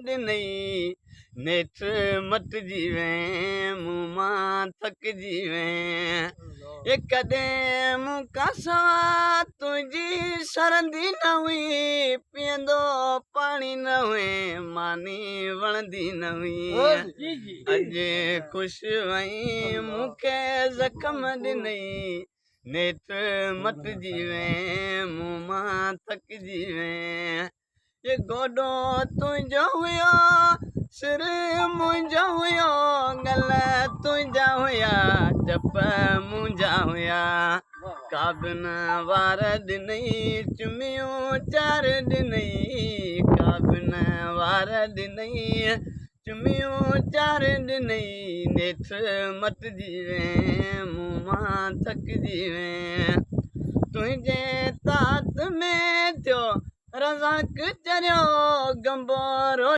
ڏنئي، نيٺ مٽجي وئين، مون مان ٿڪجي وئين. اي ڪڏهن مون کان سوا تنهنجي سرندي نه هئي، پيئندو پاڻي نه هئين، ماني وڻندي نه هئي. اڄ خوش وئين، مون کي زخم ڏنئي، نيٺ مٽجي وئين، مون مان ٿڪجي وئين. هي گوڏو تنهنجو هيو، سر منهنجو هيو، ڳل تنهنجا هيا، چپ منهنجا هيا. ڪا به نه وار ڏنئي، چميون چار ڏنئي، ڪا به نه وار ڏنئي، چميون چار ڏنئي، نيٺ مٽجي وئين، مون مان ٿڪجي وئين. تنهنجي تات ۾ ٿيو رزاق چريو، گنبورو.